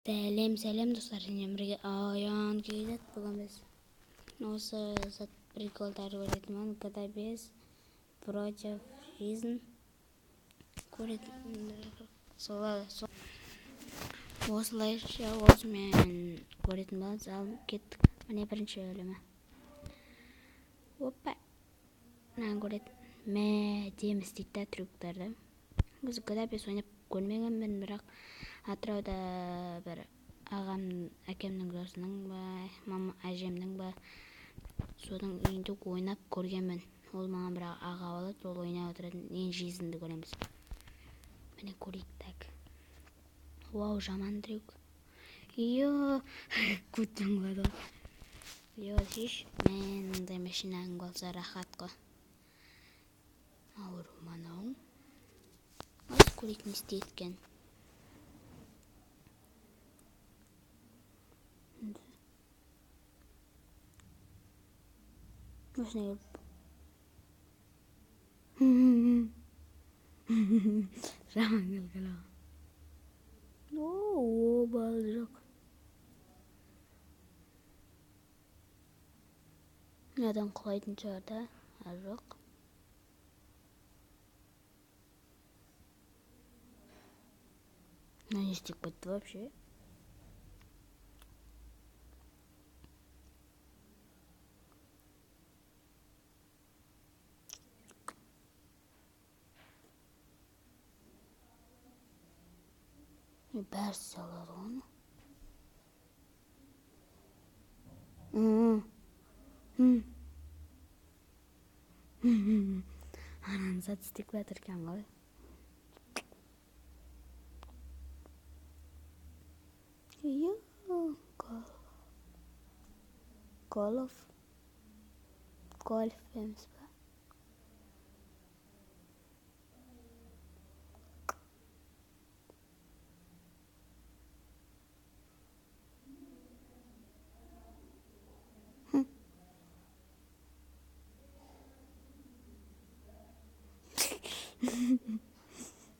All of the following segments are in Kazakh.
Сәлем, сәлем достар, сендермен бірге Аян KZ. Бүгін біз осы зат приколдарды көретін боламыз. GTA 5 против жизнь көретін солай осылайша осымен көретін боламыз. Ал кеттік. Міне бірінші бөлімі. Опа. Мынаны көретін. Мә, әдемі істейді да трюктарды. Өзі GTA 5 ойнап көрмегенмін, бірақ Атырауда бір ағам, әкемнің досының ба, мама, әжемнің ба, соның үйінде ойнап көргенмін. Ол маған бір аға болады, ол ойнап отыратын. Ең жизньді көреміз. Міне көрейік, так. Вау, жаман трюк. Йо, көттен құлады ғой. Йо, шеш, мен мындай машинаң болса рахат қой. Ауру манау. Аз көрейік не істейді екен. Машина келіп. Жаман күлкілі. О, обал жоқ. Мынадан құлайтын шығар да? А, жоқ. Мына не істеп кетті вообще? Бәрі салады ғой оны. Ананы зат істеп жатыр екен ғой. Голов. Гольф емес па?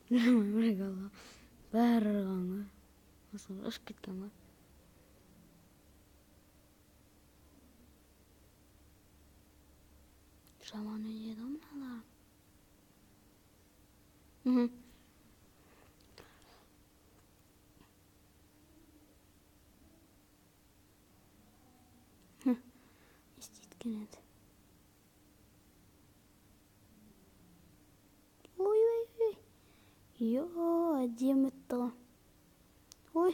Жаман прикол. Бәрі ұрған ғой. Осыны ұшып кеткен ғой. Жаман ойнайды ғой мыналар. Не істейді екен енді? Ой, ой, ой. Йо, әдемі өтті ғой. Ой,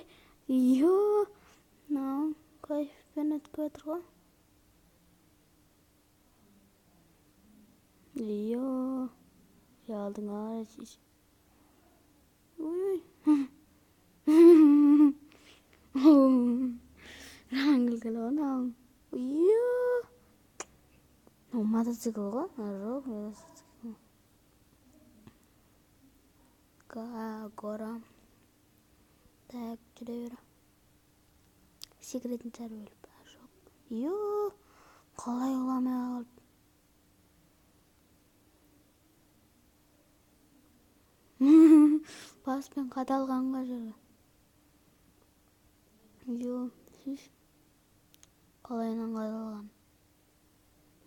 йо, мынау кайфпен өтіп жатыр ғой. Йо, алдыңа қарай. Ой, ой. Жаман күлкілі ғой мынау. Йо. Мынау мотоцикл ғой? Жоқ, велосипед. Гора. Так, жүре бер. Секіретін шығар өліп. Жоқ. Йо, қалай құламай қалып. Баспен қадалған ғой жерге. Йо, шеш. Қалайынан қадалған.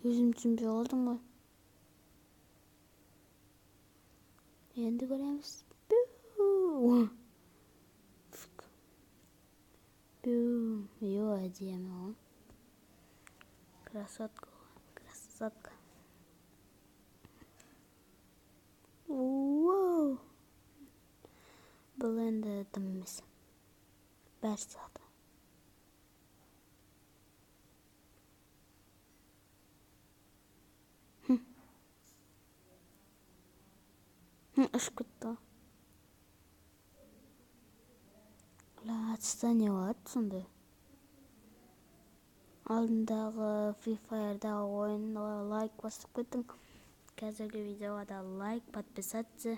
Өзім түсінбей қалдым ғой. Енді көреміз. Йо, әдемі ғой. Красотка ғой, красотка. Уау. Бұл енді дым емес. Бәрі сады. Ұшып кетті ғой. Атыста не болады сонда? Алдындағы Free Fire'дағы ойынға лайк басып кеттің. Қазіргі видеоға да лайк, подписаться.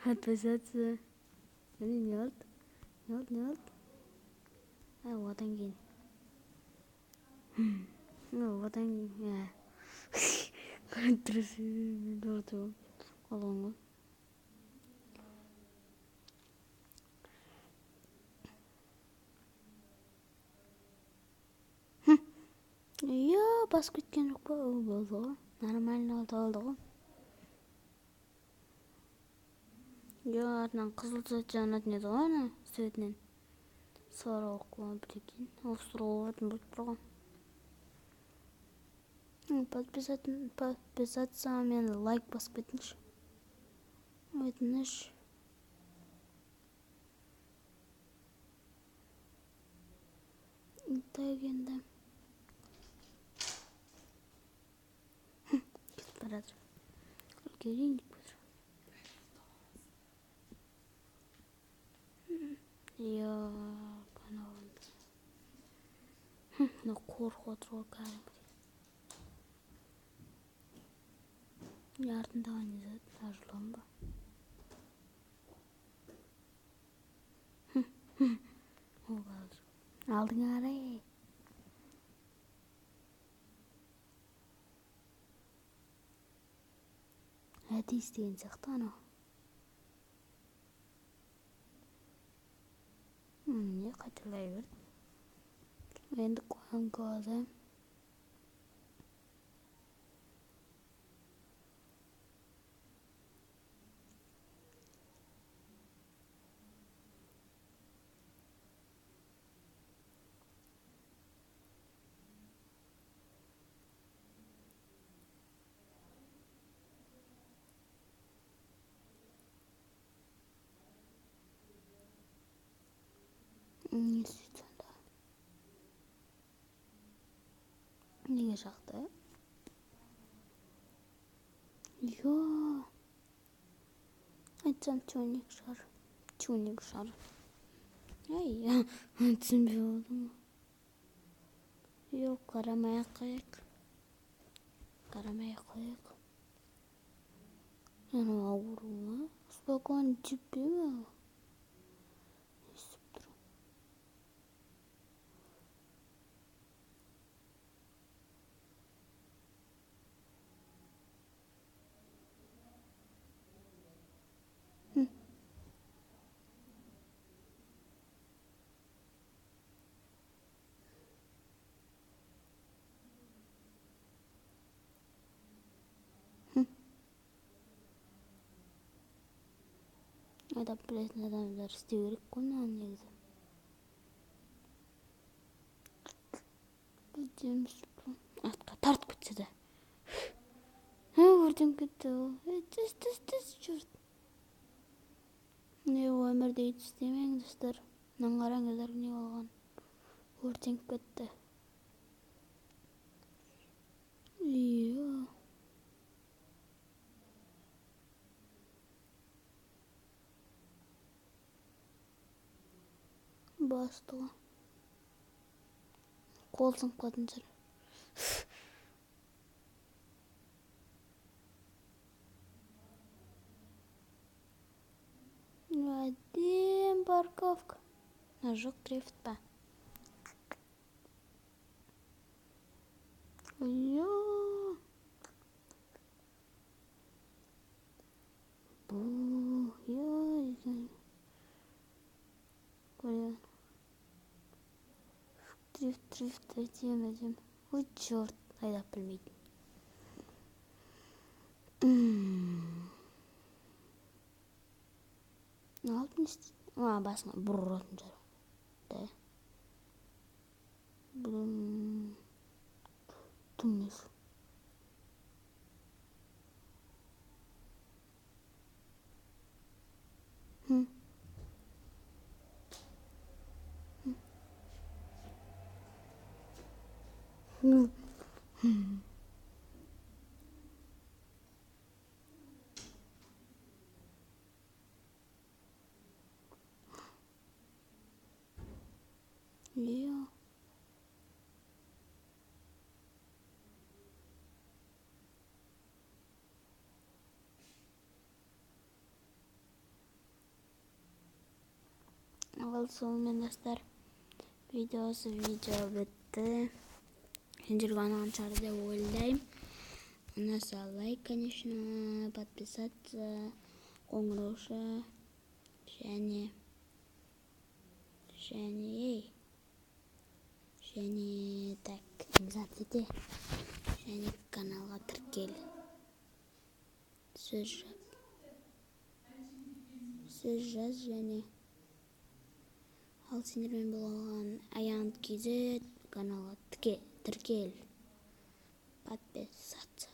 Подписаться. Міне не болды? Не болды, не болды? Одан кейін. Одан кейін. Қалған ғой. Басып кеткен жоқ па? Болды ғой. Нормально болды ғой. Йо, артынан қызыл цвет жанатын еді ғой ана цветінен. Сары болып, прикинь. Ауыстыруға болатын болып тұр ғой. Подписаться мен лайк басып кетіңізші. Өтініш. Так енді. Кетіп бара жатыр. Үлгерейін деп отыр. Жоқ, анау. Мынау қорқып отыр ғой кәдімгідей. Артындағы не зат? Жылан ба? Алдыңа қарай. Әдейі істеген сияқты анау. Не қайталай берді. Енді қоян қалады. Не істейді сонда? Неге жақты? Йо. Айтсам тюнинг шығар. Тюнинг шығар. Ай, түсінбей қалдым. Жоқ, қарамай ақ қояйық. Қарамай ақ қояйық. Анау ауру ма? Спокойно теппей ме? Не істеп тұр? Айдап білетін адамдар істеу керек қой мынаны негізі. Атқа тартып кетсе де. Өртеніп кетті ол. Түс, түс, түс, черт. Не өмірде өйтіп істемеңіз, достар. Мынаны қараңыздар, не болған. Өртеніп кетті. Иә. Басты ғой. Қол сынып қалатын шығар. Әдем парковка. Жоқ, дрифт па? Бұл, екен. Көрген. Дрифт, дрифт, әдем, әдем. Ой, черт, айдап білмейтін. Алып не істейді? Басына бұр ұратын шығар. Да. Бұлым. Тым несі? Иә. Ал сонымен, достар, видеосы видео бітті. Сендерге ұнаған шығар деп ойлаймын. Ұнаса лайк, конечно, подписаться, қоңырауша және және так, не знаю, Және каналға тіркел. Сөз сөз жаз және ал сендермен болған Аян KZ. Каналға тіркел, подписаться.